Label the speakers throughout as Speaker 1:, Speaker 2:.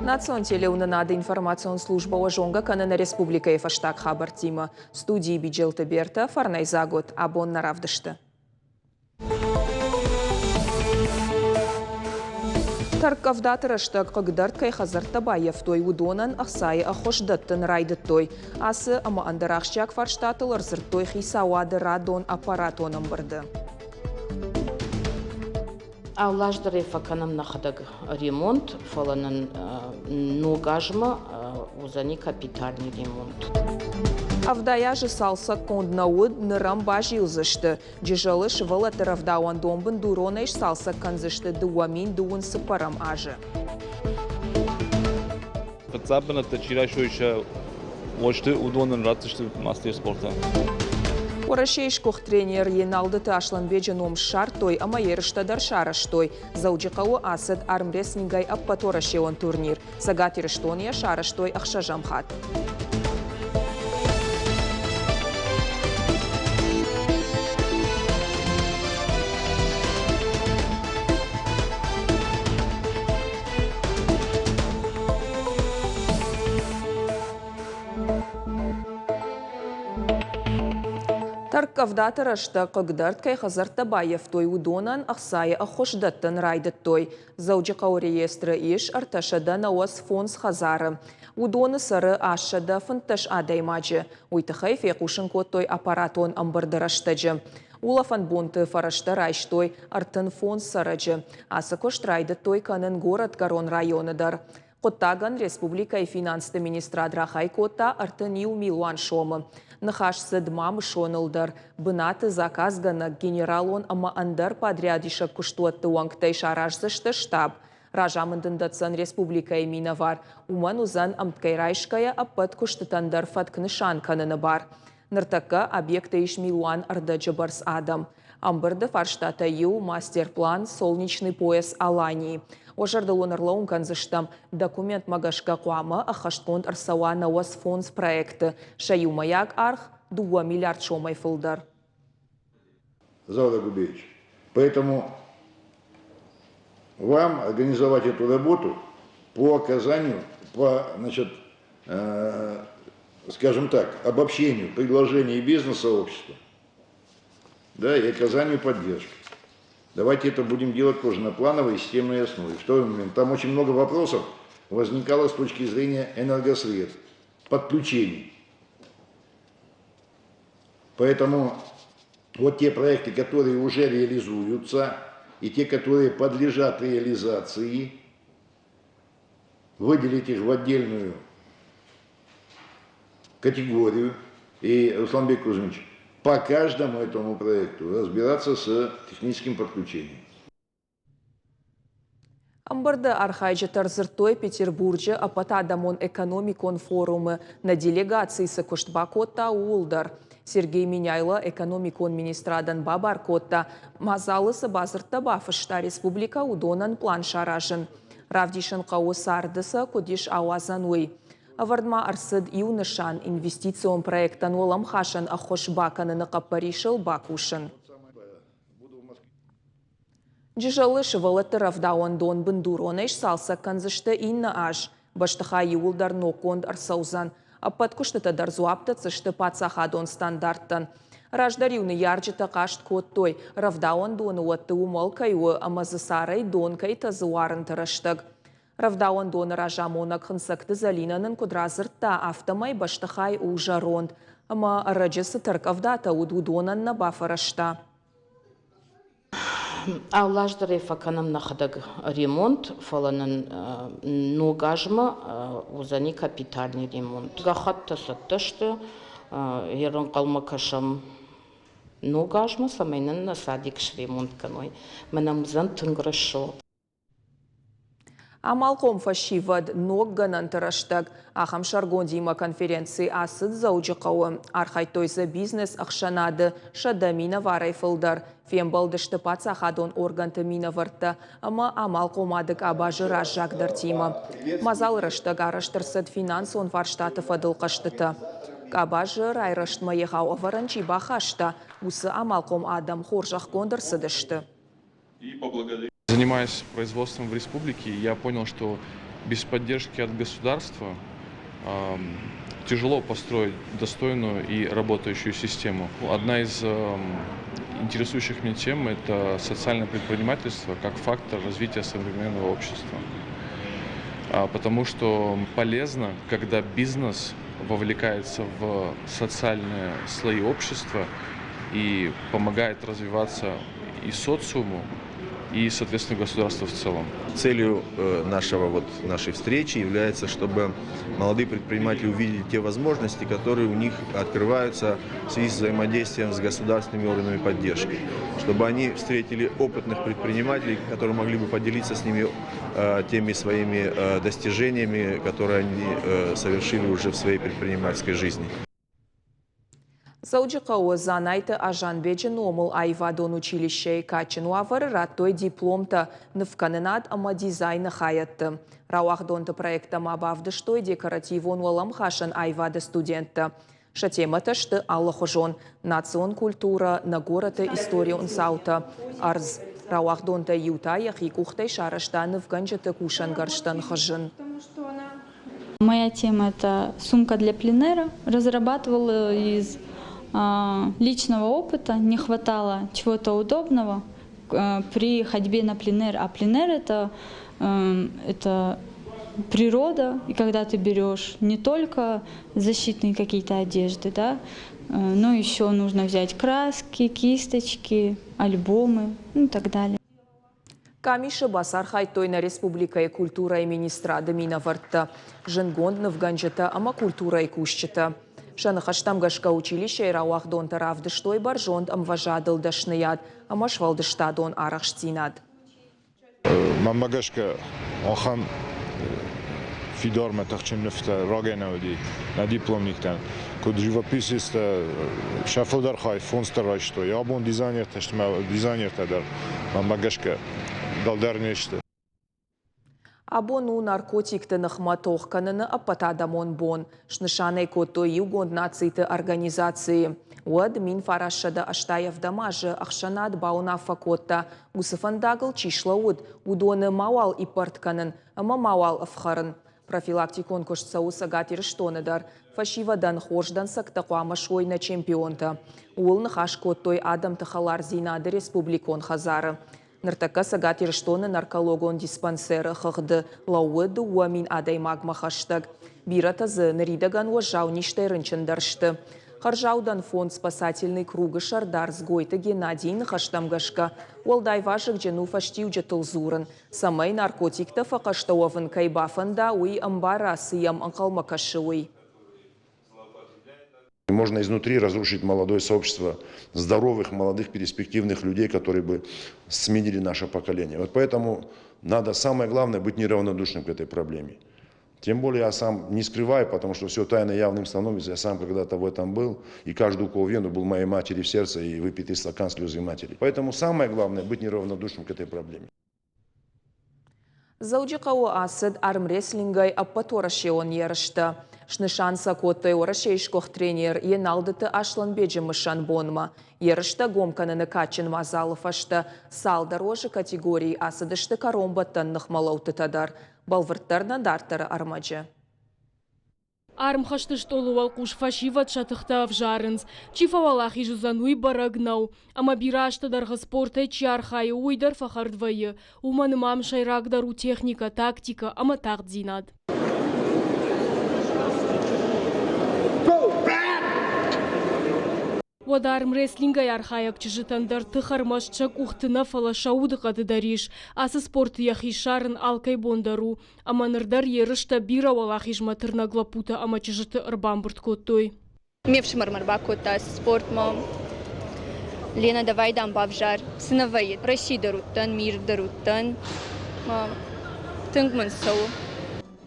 Speaker 1: Национ телеуынынады информацион службӕ уӕ зонгӕ кӕны нӕ республикӕйы фӕстаг хабӕрттимӕ. Студийы Биджелты Бертӕ, Фӕрнӕйдзаг уыд абон нӕ равдысты. Тӕрккъӕвдаты рӕстӕг хъыгдӕрд кӕй хӕдзӕрттӕ баййӕфтой, уыдонӕн ӕхцайы ӕххуыс дӕттын райдыдтой. Ацы ӕмӕ ӕндӕр ахсджиаг фарстатыл ӕрдзырдтой хицауады радон аппаратон ӕмбырды.
Speaker 2: Алы аз дӕр ӕй фӕкӕнӕм нӕхӕдӕг ремонт, фӕлӕ нын ног азмӕ уыдзӕни капитальный ремонт.
Speaker 1: 70 азы цалцӕггонд нӕ уыд, ныр ӕм базилдзысты. Джызӕлы сывӕллӕтты рӕвдауӕндон бындуронӕй сцалцӕг кӕндзысты 2024 азы.
Speaker 3: Фыццаг бынӕттӕ чи райсой сӕ уӕзты, уыдонӕн ратдзысты мастер спорта.
Speaker 1: Уӕрӕсейы сгуыхт тренер Еналдыты Аслӕнбеджы ном ссардтой ӕмӕ ерыстӕ дӕр сарӕзтой. Дзӕуджыхъӕуы ацыд армрестлингӕй ӕппӕтуӕрӕсеон турнир. Цӕгат Ирыстоны йӕ сарӕзтой ӕхсӕзӕм хатт. Тӕрккъӕвдаты рӕстӕг хъыгдӕрд кӕй хӕдзӕрттӕ баййӕфтой, уыдонӕн ӕхцайы ӕххуыс дӕттын райдыдтой. Дзӕуджыхъӕуы реестры ис 395 хӕдзары. Уыдоны цӕры 815 адӕймаджы. Уый тыххӕй фехъусын кодтой аппаратон ӕмбырды рӕстӕджы. Улӕфӕн бонты фӕрӕзтӕ райстой 35 цӕрӕджы. Ацы куыст райдыдтой кӕнын горӕтгӕрон районы дӕр. Хъуыддагӕн республикӕйы финансты министрад рахай кодта 31 милуан сомы. Ныхас цыд Мамысоныл дӕр. Бынаты заказгӕнӕг, генералон ӕмӕ ӕндӕр подрядисӕг куыстуӕтты уӕнгтӕй сараздзысты штаб. Разамынд ын дӕтдзӕн республикӕйы минӕвар. Уымӕн уыдзӕн ӕмткӕй райсгӕйӕ ӕппӕт куыстытӕн дӕр фӕтк нысан кӕныны бар. Ныртӕккӕ объекты ис милуан ӕрдӕджы бӕрц адӕм. Ӕмбырды фарстатӕй иу мастер-план «Солнечный пояс Алании». Уӕ зӕрдыл уын ӕрлӕууын кӕндзыстӕм, документмӕ гӕсгӕ хъуамӕ ӕххӕстгонд ӕрцӕуа 95 проекты, сӕ иумӕйаг аргъ 2 миллиард сомӕй фылдӕр.
Speaker 4: Заур Агубеевич, поэтому вам организовать эту работу по оказанию, по, значит, скажем так, обобщению предложений бизнес-сообщества, да, и оказанию поддержки. Давайте это будем делать тоже на плановой и системной основе. Второй момент. Там очень много вопросов возникало с точки зрения энергосредств, подключений. Поэтому вот те проекты, которые уже реализуются, и те, которые подлежат реализации, выделить их в отдельную категорию. И, Русланбек Кузьмич, по каждому этому проекту разбираться с техническим подключением.
Speaker 1: Ӕмбырды архайджытӕ ӕрдзырдтой Петербурджы ӕппӕтадӕмон экономикон форумы нӕ делегаци цы куыст бакодта, ууыл дӕр. Сергей Меняйло экономикон министрадӕн бабар кодта, мадзалы цы бадзырдтӕ бафыста республикӕ, уыдонӕн пълан саразын. Равдисын хъӕуы царды сӕ куыд ис ауадзӕн, уый. Ӕвӕрд ма ӕрцыд иу нысан инвестицион проектӕн уӕлӕмхасӕн ӕххуыс бакӕныны хъӕппӕрисыл бакусын. Джызӕлы сывӕллӕтты рӕвдауӕндон бындуронӕй сцалцӕг кӕндзысты иннӕ аз. Бӕстыхай иууылдӕр ноггонд ӕрцӕудзӕн. Ӕппӕт куыстытӕ дӕр дзуапп дӕтдзысты паддзахадон стандарттӕн. Раздӕр-иу ныййарджытӕ хъаст кодтой, рӕвдауӕндоны уӕтты уымӕл кӕй у ӕмӕ дзы царӕй дон кӕй тӕдзы уарынты рӕстӕг. Рӕвдауӕндоны разамонӕг Хынцӕгты Зӕлинӕ нын куыд радзырдта, афтӕмӕй бӕстыхай у зӕронд ӕмӕ ӕрӕджы цы тӕрккъӕвдатӕ уыд, уыдонӕн нӕ бафӕрӕзта.
Speaker 2: Алы аз дӕр ӕй фӕкӕнӕм нӕхӕдӕг ремонт, фӕлӕ нын ног азмӕ уыдзӕни капитальный ремонт. Гӕххӕттӕ цӕттӕ сты, ӕрӕнхъӕлмӕ кӕсӕм ног азмӕ, цӕмӕй нын нӕ садик сремонт кӕной. Мӕнӕ уыдзӕн тынг рӕсугъд.
Speaker 1: Амалхъом фӕсивӕд ног гӕнӕнты рӕстӕг ахӕм сӕргондимӕ конференци ацыд Дзӕуджыхъӕуы. Архайдтой дзы бизнес-ӕхсӕнады 100 минӕварӕй фылдӕр. Фембӕлдысты паддзахадон оргӕнты минӕвӕрттӕ ӕмӕ амалхъомады къабазы раззагдӕртимӕ. Мадзалы рӕстӕг арӕзт ӕрцыд финансон фарстаты фӕдыл хъӕзтытӕ. Къабазы райрӕзтмӕ егъау ӕвӕрӕн чи бахаста, уыцы амалхъом адӕм хорзӕхгонд ӕрцыдысты.
Speaker 5: Занимаясь производством в республике, я понял, что без поддержки от государства тяжело построить достойную и работающую систему. Одна из интересующих меня тем – это социальное предпринимательство как фактор развития современного общества. Потому что полезно, когда бизнес вовлекается в социальные слои общества и помогает развиваться и социуму, и, соответственно, государству в целом.
Speaker 6: Целью нашего, вот, нашей встречи является, чтобы молодые предприниматели увидели те возможности, которые у них открываются в связи с взаимодействием с государственными органами поддержки. Чтобы они встретили опытных предпринимателей, которые могли бы поделиться с ними теми своими достижениями, которые они совершили уже в своей предпринимательской жизни.
Speaker 1: Дзӕуджыхъӕуы Дзанайты Азанбеджы номыл аивадон училищейы кадджын уавӕры радтой дипломтӕ нывкӕнынад ӕмӕ дизайны хайӕдты. Рауагъдонты проекттӕ ма бавдыстой декоративон уӕлӕмхасӕн аивады студенттӕ. Сӕ темӕтӕ сты алыхуызон: национ культурӕ, нӕ горӕты историон цаутӕ, ӕрдз. Рауагъдонтӕй иу та йӕхи къухтӕй сарӕзта нывгӕнджыты кусӕнгӕрзтӕн хызын.
Speaker 7: Моя тема – это сумка для пленэра. Разрабатывала из личного опыта. Не хватало чего-то удобного при ходьбе на пленэр. А пленэр это природа, и когда ты берешь не только защитные какие-то одежды, да, но еще нужно взять краски, кисточки, альбомы, ну и так далее.
Speaker 1: Къамисы бацархайдтой нӕ республикӕйы культурӕйы министрады минӕвӕрттӕ, зындгонд нывгӕнджытӕ ӕмӕ культурӕйы кусджытӕ. Сӕ ныхӕстӕм гӕсгӕ училищейы рауагъдонтӕ равдыстой бӕрзонд ӕмвӕзадыл дӕсныйад ӕмӕ сфӕлдыстадон арӕхстдзинад.
Speaker 8: Мӕнмӕ гӕсгӕ, ахӕм фидармӕ тыхджын нывтӕ рагӕй нӕ уыди нӕ дипломниктӕн. Куыд живописецтӕ сӕ фылдӕр хай фондзтӕ райстой. Абон дизайнертӕ сты дизайнертӕ дӕр, мӕнмӕ гӕсгӕ, дӕлдӕр не сты.
Speaker 1: Абон у наркотикты ныхмӕ тох кӕныны ӕппӕтадӕмон бон. Снысан ӕй кодтой Иугонд Нациты Организацийы. Уӕд 1987 азы ӕхсӕнад бауынаффӕ кодта, уыцы фӕндагыл чи слӕууыд, уыдоны мауал иппӕрд кӕнын ӕмӕ мауал ӕфхӕрын. Профилактикон куыст цӕуы Цӕгат Ирыстоны дӕр. Фӕсивӕдӕн хорз дӕнцӕгтӕ хъуамӕ суой нӕ чемпионтӕ. Ууыл ныхас кодтой адӕмты хӕлардзинады республикон хӕдзары. Ныртӕккӕ Цӕгат Ирыстоны наркологон диспансеры хыгъды лӕууы 2000 адӕймагмӕ хӕстӕг. Бирӕтӕ дзы ныридӕгӕн уӕззау низтӕй рынчындӕр сты. Хӕрзаудӕн фонд «Спасательный круг»-ы сӕрдар Дзгойты Геннадийы ныхӕстӕм гӕсгӕ, уӕлдай вазыгджын у фӕстиуджытыл дзурын, цӕмӕй наркотиктӕ фӕхъӕстӕ уӕвын кӕй бафӕнда, уый ӕмбара, цы йӕм ӕнхъӕлмӕ кӕсы, уый.
Speaker 4: Можно изнутри разрушить молодое сообщество здоровых, молодых, перспективных людей, которые бы сменили наше поколение. Вот поэтому надо самое главное быть неравнодушным к этой проблеме. Тем более я сам не скрываю, потому что все тайно явным становится. Я сам когда-то в этом был, и каждый укол в вену был моей матери в сердце и выпитый стакан слезы матери. Поэтому самое главное быть неравнодушным к этой проблеме.
Speaker 1: Дзӕуджыхъӕуы ацыд армрестлингӕй ӕппӕтуӕрӕсеон ерыстӕ. Снысан сӕ кодтой Уӕрӕсейы сгуыхт тренер Еналдыты Аслӕнбеджы мысӕн бонмӕ. Ерыстӕ гом кӕныны кадджын мадзалы фӕстӕ цалдӕр уӕзы категорийы ацыдысты кӕронбӕттӕн ныхмӕлӕудтытӕ дӕр. Бӕлвырддӕр нӕ дарддӕры ӕрмӕджы.
Speaker 9: Армхӕсты стъолы уӕлхъус фӕсивӕд сӕ тыхтӕ ӕвзарынц. Чи фӕуӕлахиз уыдзӕн, уый бӕрӕг нӕу. Ӕмӕ бирӕ азты дӕргъы спортӕй чи архайы, уый дӕр фӕхӕрд вӕййы. Уымӕн ӕмӕ ам сӕйрагдӕр у техникӕ, тактикӕ ӕмӕ тагъддзинад. Уӕдӕ армрестлингӕй архайӕг чызджытӕн дӕр тых ӕрмӕст сӕ къухты нӕ, фӕлӕ сӕ удыхъӕды дӕр ис. Ацы спорты йӕхи ссарын алкӕй бон дӕр у. Ӕмӕ ныр дӕр ерыстӕ бирӕ уӕлахизмӕ тырнӕг лӕппутӕ ӕмӕ чызджыты ӕрбамбырд кодтой.
Speaker 10: Ме фсымӕр мӕ ӕрбакодта спортмӕ. Лена, давай, дам, бавзар. Цы нӕ вӕййы. Росси дӕр уыдтӕн, мир дӕр уыдтӕн. Тынг мын цӕуы.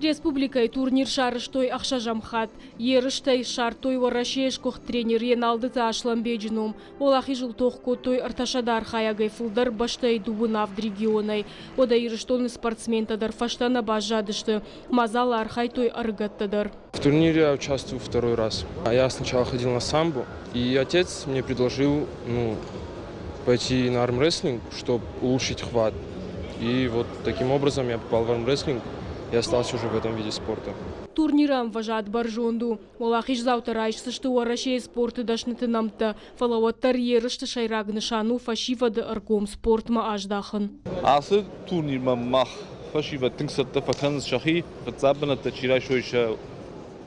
Speaker 9: Республикӕйы турнир сарӕзтой ӕхсӕзӕм хатт. Ерыстӕй ссардтой Уӕрӕсейы сгуыхт тренер Еналдыты Аслӕнбеджы ном. Уӕлахизыл тох кодтой ӕртӕсӕдӕ архайӕгӕй фылдӕр бӕстӕйы дыууын авд регионӕй. Уӕдӕ Ирыстоны спортсментӕ дӕр фӕстӕ нӕ баззадысты. Мадзалы архайдтой ӕрыгӕттӕ дӕр.
Speaker 5: В турнире я участвую второй раз. Я сначала ходил на самбо, и отец мне предложил, ну, пойти на армрестлинг, чтобы улучшить хват.
Speaker 11: И вот таким образом я попал в армрестлинг и остался уже в этом виде спорта.
Speaker 9: Турниры ӕмвӕзад бӕрзонд у. Уӕлахиздзаутӕ райсдзысты Уӕрӕсейы спорты дӕсныты нӕмттӕ, фӕлӕ уӕддӕр ерысты сӕйраг нысан у фӕсивӕды ӕргом спортмӕ аздахын.
Speaker 3: Ацы турнирмӕ мах фӕсивӕд тынг цӕттӕ фӕкӕнынц сӕхи. Фыццаг бынӕттӕ чи райсой сӕ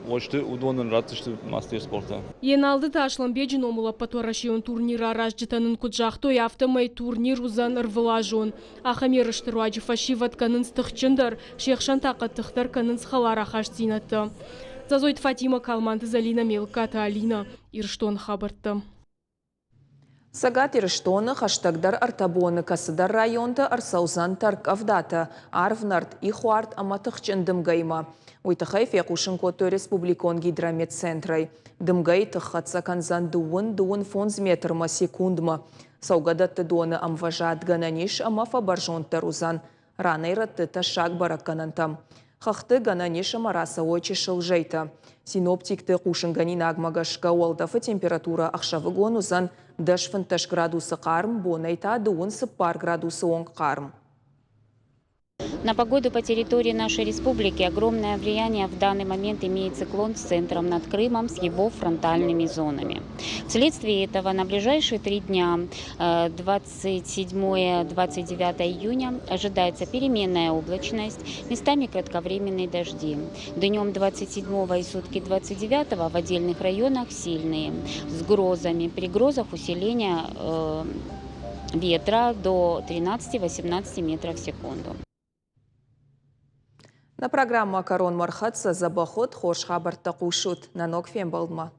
Speaker 3: уӕзты, уыдон нын ратдзысты мастер спорта.
Speaker 9: Еналдыты Аслӕнбеджы номыл ӕппӕтуӕрӕсейон турниры аразджытӕ нын куыд загътой, афтӕмӕй турнир уыдзӕн ӕрвылазон. Ахӕм ерысты руаджы фӕсивӕд кӕнынц тыхджындӕр, се хсӕн та хъӕддыхдӕр кӕнынц хӕлар ахастдзинӕдтӕ. Дзӕзойты Фатимӕ, Калманты Зӕлинӕ, Мелыккаты Алинӕ, Ирыстоны хабӕрттӕ.
Speaker 1: Цӕгат Ирыстоны хӕстӕгдӕр ӕртӕ боны кӕцыдӕр районты ӕрцӕудзӕн тӕрккъӕвдатӕ, арвнӕрд, ихуард ӕмӕ тыхджын дымгӕимӕ. Уый тыххӕй фехъусын кодтой республикон гидрометцентрӕй. Дымгӕйы тых хӕццӕ кӕндзӕн дыууын 25 метрмӕ секундмӕ. Цӕугӕдӕтты доны ӕмвӕзад гӕнӕн ис ӕмӕ фӕбӕрзонддӕр уыдзӕн ранӕй-рӕтты тӕссаг бӕрӕггӕнӕнтӕм. Хӕхты гӕнӕн ис ӕмӕ рацӕуой чысыл зӕйтӕ. Синоптикты хъусынгӕнинагмӕ гӕсгӕ уӕлдӕфы температурӕ ӕхсӕвыгон уыдзӕн 10-15 градусы хъарм, бонӕй та 24 градусы онг хъарм.
Speaker 12: На погоду по территории нашей республики огромное влияние в данный момент имеет циклон с центром над Крымом с его фронтальными зонами. Вследствие этого на ближайшие три дня, 27-29 июня, ожидается переменная облачность, местами кратковременные дожди. Днем 27 и сутки 29 в отдельных районах сильные, с грозами. При грозах усиление ветра до 13-18 метров в секунду.
Speaker 1: Нӕ программӕ кӕронмӕ ӕрхӕццӕ дзӕбӕх ут, хорз хабӕрттӕ хъусут. Нӕ ног фембӕлдмӕ.